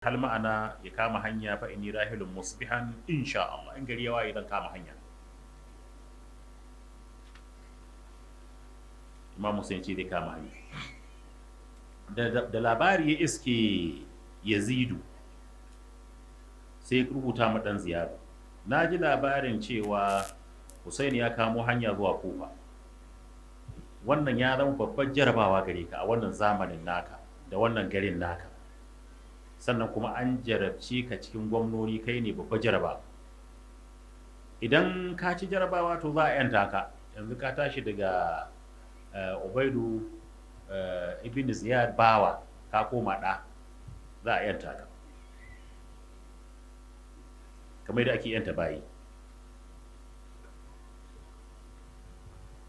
Hal ma'ana ya kama hanya fa inni rahilun musbihan insha Allah, in gari ya waye zan kama hanya. Imam Hussein ce zai kama hanya. Da labari ya iske Yazidu, sai ya rubuta ma dan Ziyadu, na ji labarin cewa Hussein ya kamo hanya zuwa Kufa. Wannan ya zama babbar jarabawa gare ka a wannan zamanin naka da wannan garin naka. Sannan kuma an jarabce ka cikin gwamnoni, kai ne babbar jaraba. Idan ka ci jarabawa to za a yanta ka. Yanzu ka tashi daga Ubaidu ibn Ziyad bawa, ka koma ɗa, za a yanta ka kamar yadda ake yanta bayi.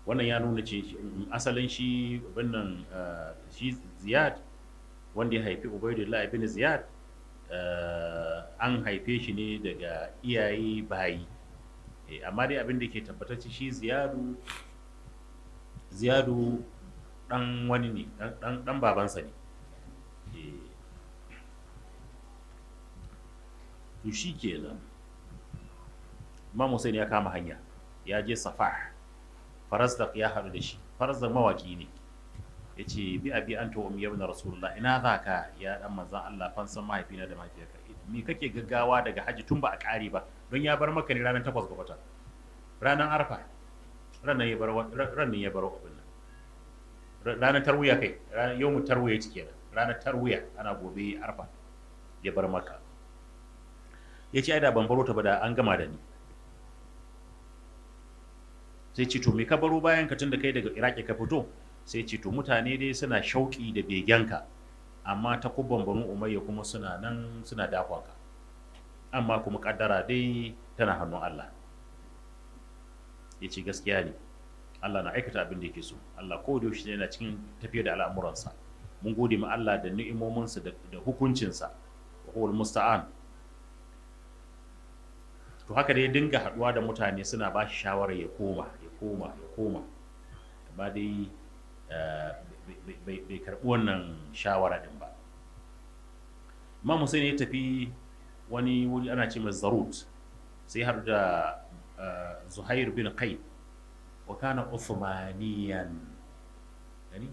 Wannan ya nuna ce asalin shi wannan shi Ziyad wanda ya haifi Ubaidullah ibn Ziyad, an haife shi ne daga iyaye bayi. Amma dai abin da ke tabbatacce shi Ziyadu dan wani ne, dan babansa ne. To shi kenan Imam Hussein ya kama hanya, ya je Safah. Farazdak ya haɗu da shi. Farazdak mawaki ne. Ya ce bi abi anta wa ummi ibn Rasulullah, ina za ka ya dan manzon Allah, fansan mahaifina da mahaifiyarka? Me kake gaggawa daga haji tun ba a ƙare ba? Don ya bar maka ne ranar 8 ga wata, ranar Arfa, ranar ya bar, ranar ya bar abin nan, ranar tarwiya kai, ranar yawmu tarwiya ce kenan, ranar tarwiya ana gobe Arfa ya bar maka. Ya ce ai da ban baro ta ba da an gama da ni. Sai ce to me ka baro bayan ka tunda kai daga Iraki ka fito? Sai ce to mutane dai suna shauki da begenka, amma ta kubban Banu Umayya kuma suna nan suna dakonka, amma kuma kaddara dai tana hannun Allah. Ya ce gaskiya ne, Allah na aikata abin da yake so. Allah ko da yaushe yana cikin tafiyar da al'amuransa. Mun gode ma Allah da ni'imominsa da hukuncinsa, wa huwal musta'an. To haka dai dinga haduwa da mutane suna ba shi shawarar ya koma, ya koma, ya koma, amma dai bai karɓi wannan shawara din ba. Imam Hussein ya tafi wani wuri ana ce mai Zarut, sai haɗu da Zuhair bin Qain, wa kana Uthmaniyan, gani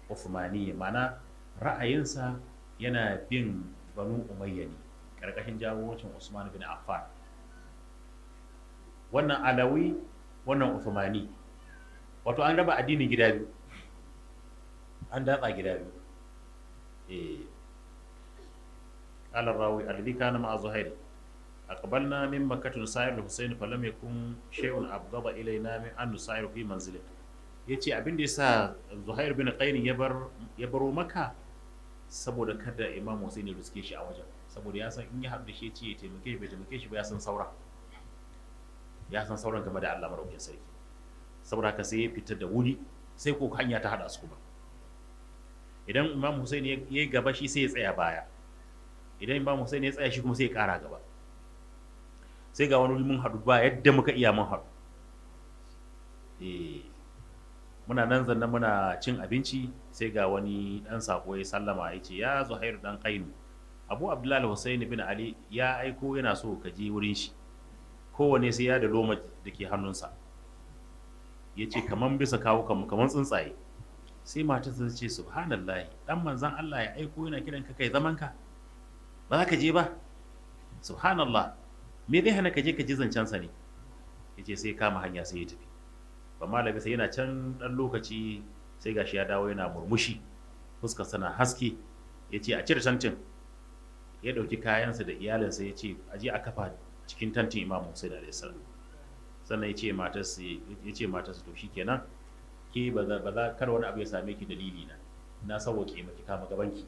Uthmaniyya, ma'ana ra'ayinsa yana bin Banu Umayya ne ƙarƙashin jagorancin Usman bin Affan. Wannan Alawi, wannan Uthmani, wato an raba addinin gida biyu, an datsa gida biyu. قال الراوي الذي كان مع زهير: أقبلنا من مكة نسائر الحسين فلم يكن شيء أبغض إلينا من أن نسائر في منزله. Yace abin da yasa Zuhair bin Qayn ya bar ya baro Makka saboda kada Imam Hussein ya riske shi a wajen, saboda ya san in ya haɗu da shi ya ce ya taimake shi, bai taimake shi ba, ya san saura, ya san sauran game da Allah madaukakin sarki. Saboda haka sai ya fita da wuri, sai ko hanya ta hada su. Kuma idan Imam Hussein ya yi gaba, shi sai ya tsaya baya. Idan Imam Hussein ya tsaya, shi kuma sai ya kara gaba. Sai ga wani wuri mun haɗu, ba yadda muka iya mun haɗu. Muna nan zanne muna cin abinci, sai ga wani ɗan sako ya sallama, ya ce ya Zuhairu dan Qainu, Abu Abdullahi Hussein bin Ali ya aiko yana so ka je wurin shi. Kowane sai ya da loma da ke hannunsa. Ya ce kaman bisa kawo kaman tsuntsaye. Sai matar ta ce subhanallahi, dan manzan Allah ya aiko yana kiran ka, kai zaman ka ba za ka je ba? Subhanallah, me zai hana ka je ka ji zancensa ne? Ya ce sai kama hanya sai ya tafi. Ba malami sai yana can dan lokaci, sai gashi ya dawo yana murmushi, fuskar sana haske. Ya ce a cire tantin. Ya ɗauki kayansa da iyalinsa, ya ce a je a kafa cikin tantin Imam Hussein alaihi salam. Sannan ya ce matarsa to shikenan, ke ba za kar wani abu ya same ki dalili na, na sauwaƙe maki, kama gabanki.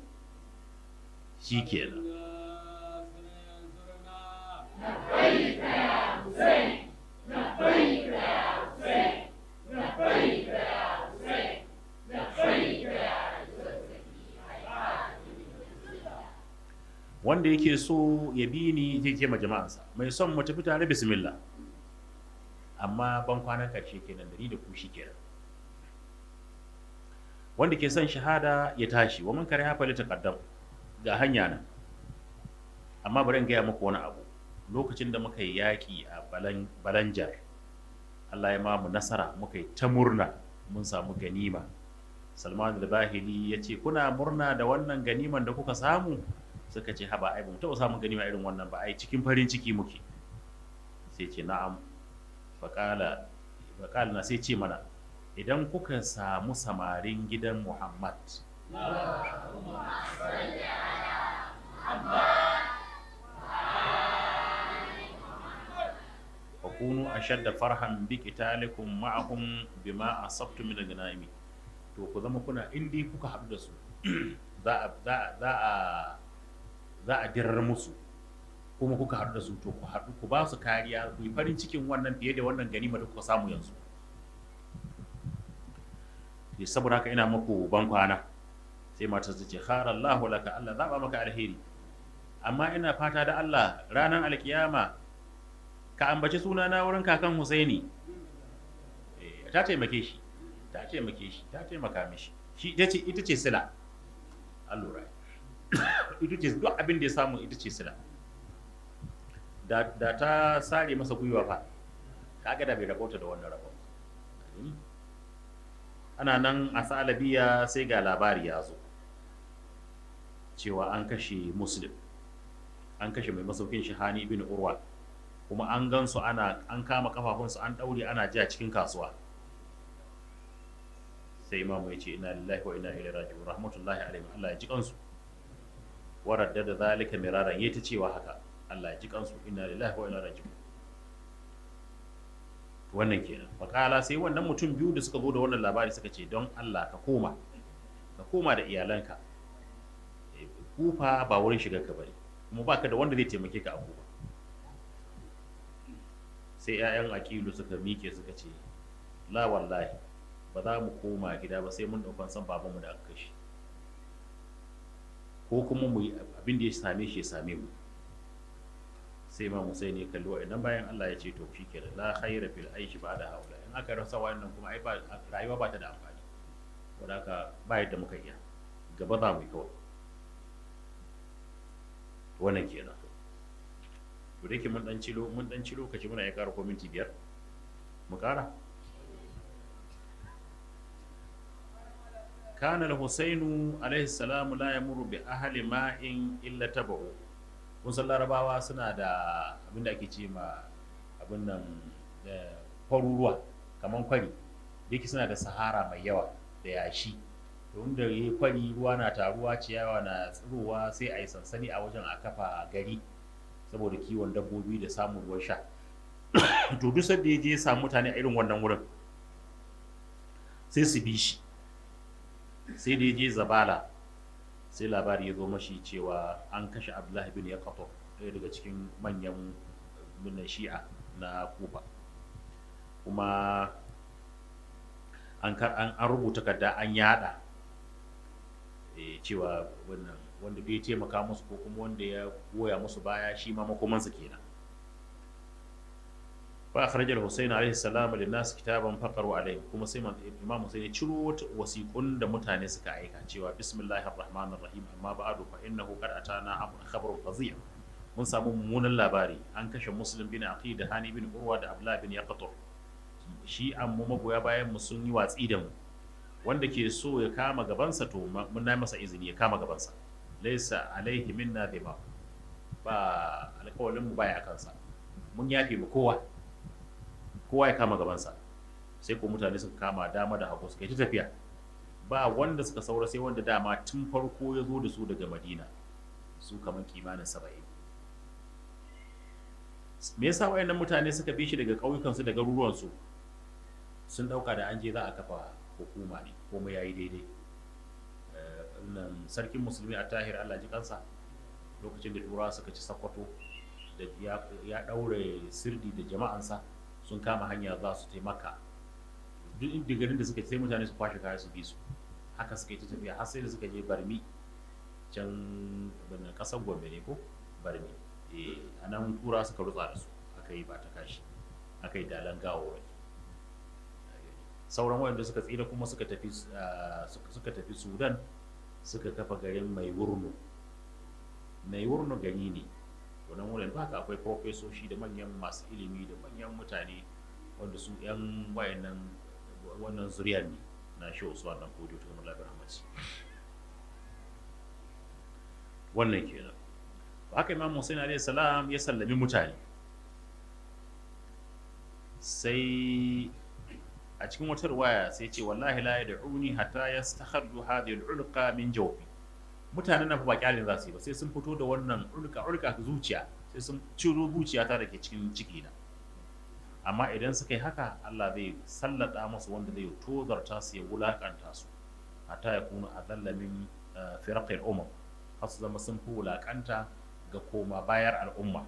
Shikenan. لبيك يا حسين، لبيك يا حسين، لبيك يا حسين، لبيك يا. Wanda yake so ya bi ni, zai ce ma jama'ansa, mai son mu tafi tare, bismillah. Amma ban kwanan karshe kenan da ni da ku, shi kenan. Wanda ke son shahada ya tashi, wa man kare hafa taqaddam, ga hanya nan. Amma bari in gaya muku wani abu. Lokacin da muka yi yaƙi a Balanjar, Allah ya mamu nasara, muka yi ta murna, mun samu ganima. Salman al-Bahili ya ce, kuna murna da wannan ganiman da kuka samu? Suka ce, haba, ai bamu taɓa samun ganima irin wannan ba, ai cikin farin ciki muke. Sai ce, na'am. Faƙala na sai ce mana, idan kuka samu samarin gidan Muhammad, fakunu ashadda farhan bi qitalikum ma'ahum bima asabtum min al-ghanaimi. To ku zama kuna, in dai kuka haɗu da su, za a dirar musu, kuma kuka haɗu da su, to ku haɗu ku ba su kariya, ku yi farin cikin wannan fiye da wannan ganima da kuka samu yanzu. Saboda haka ina muku ban kwana. Sai matar ta ce, kharallahu laka, Allah zaba maka alheri, amma ina fata da Allah ranar alkiyama ka ambaci sunana wurin kakan Husaini. Ta taimake shi, ta taimake shi, ta taimaka mishi. Shi ita ce sila. Allura ita ce duk abin da ya samu, ita ce sila. Da ta sare masa gwiwa fa, kaga da bai rabauta da wannan rabon. Ana nan a Salabiya, sai ga labari ya zo cewa an kashe Muslim, an kashe mai masaukin shi Hani ibn Urwa, kuma an gansu ana an kama kafafunsu an daure ana ja cikin kasuwa. Sai imamu ya ce, inna lillahi wa inna ilaihi raji'un, rahmatullahi alaihim, Allah ya ji kansu. Wa raddada zalika miraran, yayi ta cewa haka, Allah ya ji kansu, inna lillahi wa inna ilaihi raji'un. Wannan kenan. Fakala, sai wannan mutum biyu da suka zo da wannan labari suka ce, don Allah ka koma, ka koma da iyalanka. Kufa ba wurin shigar ka bane, kuma baka da wanda zai taimake ka a Kufa. Sai 'ya'yan Aqilu suka mike suka ce, la wallahi, ba za mu koma gida ba sai mun ɗaukan san babanmu da aka kashe, ko kuma mu yi abin da ya same shi ya same mu. Sai Imam Hussein ya kalli wa'annan bayan Allah ya ce, to shi kenan, la khaira fil aishi ba'da haula. In aka rasa wa'annan kuma ai ba rayuwa ba ta da amfani. Saboda haka ba yadda muka iya, gaba za mu yi kawai. Wannan kenan. To da yake mun dan ci lokaci, muna iya ƙara ko minti 5 mu ƙara. Kana al-Husainu alaihi salam la yamuru bi ahli ma'in illa tabu. Kun san Larabawa suna da abinda ake ce ma abin nan, kwaruruwa, kaman kwari. Da yake suna da sahara mai yawa da yashi, to inda yayi kwari, ruwa na taruwa, ciyawa na tsirowa, sai a yi sansani a wajen, a kafa gari saboda kiwon dabbobi da samun ruwan sha. To duk sanda ya je ya samu mutane a irin wannan wurin, sai su bi shi. Sai da ya je Zabala, sai labari ya zo mashi cewa an kashe Abdullahi bin Yaqato, ɗaya daga cikin manyan binnan Shi'a na Kufa, kuma an rubuta takarda an yada cewa wannan wanda bai taimaka musu ko kuma wanda ya goya musu baya, shi ma makomansa kenan. Fa akhraj al-Husayn alayhi salam lin-nas kitaban faqaru alayhi. Kuma sai Imam Husayn ya ciro wasiƙun da mutane suka aika cewa, bismillahir rahmanir rahim, amma ba'du, fa innahu qad atana khabarun fadhi'. Mun samu mummunan labari, an kashe Muslim bin Aqil da Hani bin Urwa da Abdullah bin Yaqtur. Shi an mu magoya bayan mu sun yi watsi da mu. Wanda ke so ya kama gabansa, to mun na masa izini ya kama gabansa. Laysa alaihi minna bima, ba alƙawalin mu baya kansa, mun yafe mu kowa, kowa ya kama gabansa. Sai ko mutane suka kama dama da hagu, suka yi ta tafiya, ba wanda suka saura sai wanda dama tun farko ya zo da su daga Madina, su kamar kimanin 70. Me yasa wayannan mutane suka bi shi daga ƙauyukansu da garuruwansu? Sun ɗauka da an je za a kafa hukuma ne, komai yayi daidai. Sarkin Musulmi a Tahir, Allah ji kansa, lokacin da Turawa suka ci Sakkwato, da ya ɗaure sirdi da jama'ansa, sun kama hanya za su taimaka. Duk inda garin da suka sai mutane su kwashe kaya su bi su. Haka suka yi ta tafiya har sai da suka je Barmi, can kasar Gombe ne ko Barmi, a nan Tura suka rutsa da su, aka yi ba ta kashi, aka yi dalan gawawaki. Sauran waɗanda suka tsira kuma suka tafi Sudan, suka kafa garin Mai Wurno. Mai Wurno gari ne. To nan wurin haka akwai profesoshi da manyan masu ilimi da manyan mutane wanda su yan wayannan wannan zuriyar ne na shi Usman dan Fodio ta kamar labar Ahmad. Wannan kenan. Haka Imam Hussein alayhi salam ya sallami mutane. Sai a cikin wata ruwaya sai ce wallahi la yad'uni hatta yastakhriju hadhihi al-ulqa min jawfi. Mutanen nan fa ba kyalin za su yi ba, sai sun fito da wannan ulka zuciya, sai sun ciro zuciya ta dake cikin ciki na. Amma idan suka yi haka Allah zai sallada musu wanda zai tozarta su ya wulakanta su, hatta ya kuna adalla min firaqil umam, har su zama sun fi wulakanta ga koma bayar al'umma.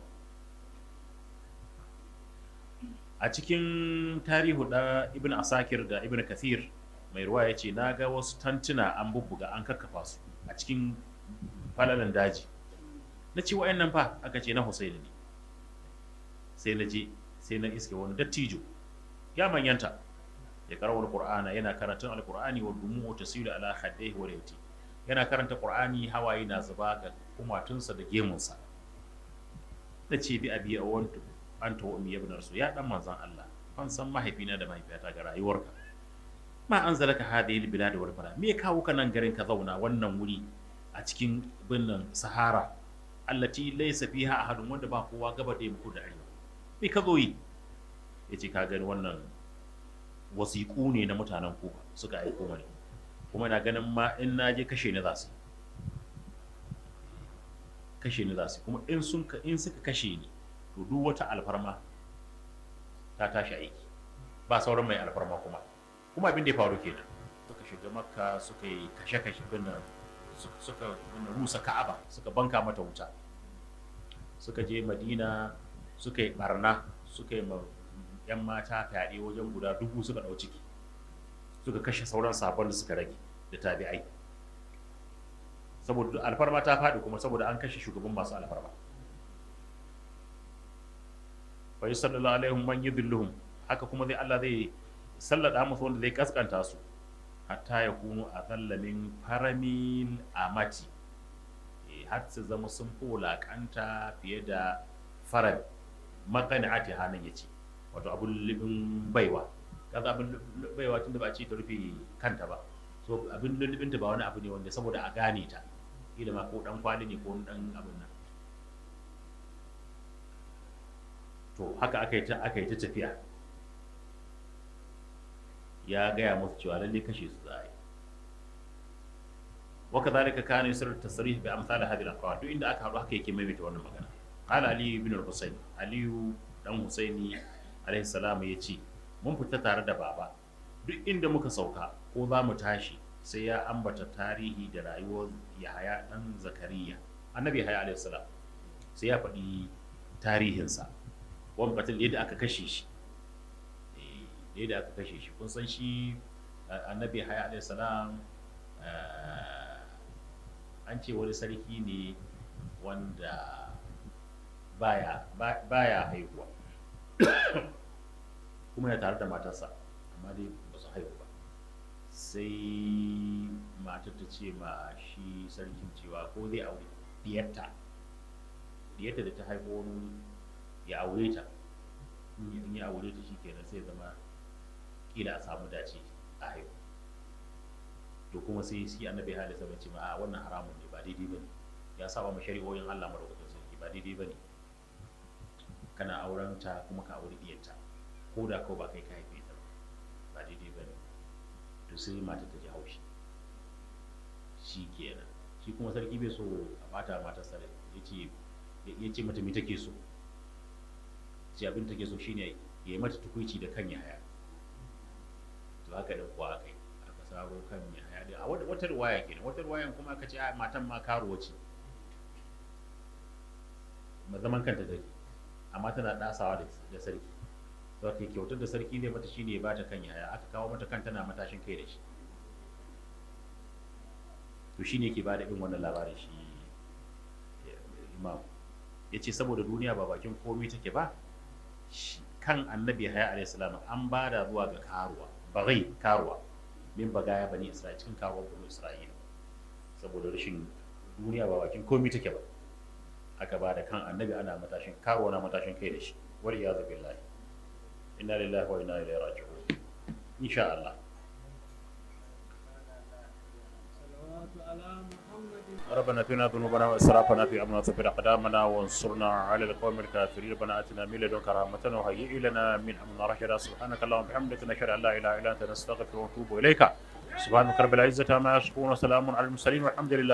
A cikin tarihu da Ibn Asakir da Ibn Kathir mai ruwa ya ce na ga wasu tantuna an bubbuga an kakkafa su a cikin falalan daji. Na ce wa'annan fa, aka ce na Husaini ne. Sai na je sai na iske wani dattijo ya manyanta, ya karawar Qur'ana, yana karatun Alqur'ani wa dumu'u tasilu ala khaddaihi wa yati, yana karanta Qur'ani hawaye na zuba ga kumatunsa da gemunsa. Na ce bi abi awantu anta wa ummi ibn rasul, ya dan manzon Allah, ban san mahaifina da mahaifiyata ga rayuwarka. Ma anzalaka hadhihi albilad wal fala, me kawo ka nan garin ka zauna wannan wuri a cikin binnan sahara allati laysa fiha ahadun, wanda ba kowa gaba da yamma da arewa, me ka zo yi? Yace ka gani wannan wasiƙu ne na mutanen Kufa suka aiko mani, kuma ina ganin ma in na je kashe ni za su, kashe ni za su, kuma in sun in suka kashe ni to duk wata alfarma ta tashi aiki, ba sauran mai alfarma kuma. Kuma abin da ya faru kenan, suka shiga Makka suka yi kashe-kashe, binnan suka rusa Ka'aba, suka banka mata wuta, suka je Madina suka yi barna, suka yi ma yan mata fyaɗe wajen guda 1000 suka ɗau ciki, suka kashe sauran sabon da suka rage da tabi'ai, saboda alfarma ta faɗi, kuma saboda an kashe shugaban masu alfarma. Fa yusallallahu alaihim man yudhilluhum, haka kuma zai Allah zai sallada musu wanda zai kaskanta su, hatta ya kunu a min faramil amati, har su zama sun fi wulaƙanta fiye da faram maƙani'ati hannun ya ce, wato abin lullubin baiwa. Kaza abin baiwa tunda ba a ce ta rufe kanta ba, so abin lullubinta ba wani abu ne wanda saboda a gane ta, kila ma ko dan kwali ne ko wani dan abin nan. To haka aka yi ta tafiya. Ya gaya musu cewa lalle kashe su za a yi. Wa kadhalika kana yusir tasrih bi amsal hadhihi al-aqwal, duk inda aka haɗu haka yake maimaita wannan magana. Qala Ali ibn al-Husayn, Aliyu dan Husaini alaihi salam ya ce mun fita tare da baba, duk inda muka sauka ko za mu tashi sai ya ambata tarihi da rayuwar Yahaya dan Zakariya, annabi Yahaya alaihi salam, sai ya faɗi tarihinsa, wani katil yadda aka kashe shi, yadda aka kashe shi. Kun san shi annabi Yahaya alaihi salam an ce wani sarki ne wanda baya haihuwa, kuma yana tare da matarsa amma dai ba su haihu ba. Sai matar ta ce ma shi sarkin cewa ko zai aure diyarta, diyarta da ta haihu wani ya aure ta, in ya aure ta shikenan sai zama kila a samu dace a haihu. To kuma sai shi annabi Yahaya sai ce ma a wannan haramun ne, ba daidai bane, ya saba ma shari'o'in Allah madaukakin sarki, ba daidai bane kana auren ta kuma ka aure diyarta, ko da ko ba kai ka haife ta ba, daidai bane. To sai mata ta ji haushi, shi kenan. Shi kuma sarki bai so a bata matarsa rai, ya ce mata me take so, ce abin take so shine ya yi mata tukuici da kan Yahaya. To haka da kuwa aka yi, aka saro kan Yahaya din. A wata ruwaya kenan, wata ruwayan kuma aka ce matan ma karuwa ce, ma zaman kanta take, amma tana dasawa da sarki. To aka kyautar da sarki zai mata shine ya bata kan Yahaya, aka kawo mata kan tana matashin kai da shi. To shine yake bada irin wannan labarin shi imam, ya ce saboda duniya ba bakin komai take ba, kan annabi Yahaya alayhi salam an bada zuwa ga karuwa, bagai karuwa min bagaya bani Isra'ila, cikin karuwar bani Isra'ila, saboda rashin duniya ba bakin komai take ba. Aka ba da kan annabi ana matashin karo na matashin kai da shi. Wal iyazu billahi, inna lillahi wa inna ilaihi raji'un. Insha Allah. صلوات على محمد. ربنا اتنا ذنوبنا واسرافنا في امرنا وثبت اقدامنا وانصرنا على القوم الكافرين. ربنا اتنا من لدنك رحمه وهيئ لنا من امرنا رشدا. سبحانك اللهم وبحمدك، نشهد ان لا اله الا انت، نستغفرك ونتوب اليك. سبحانك رب العزه عما يصفون وسلام على المرسلين والحمد لله.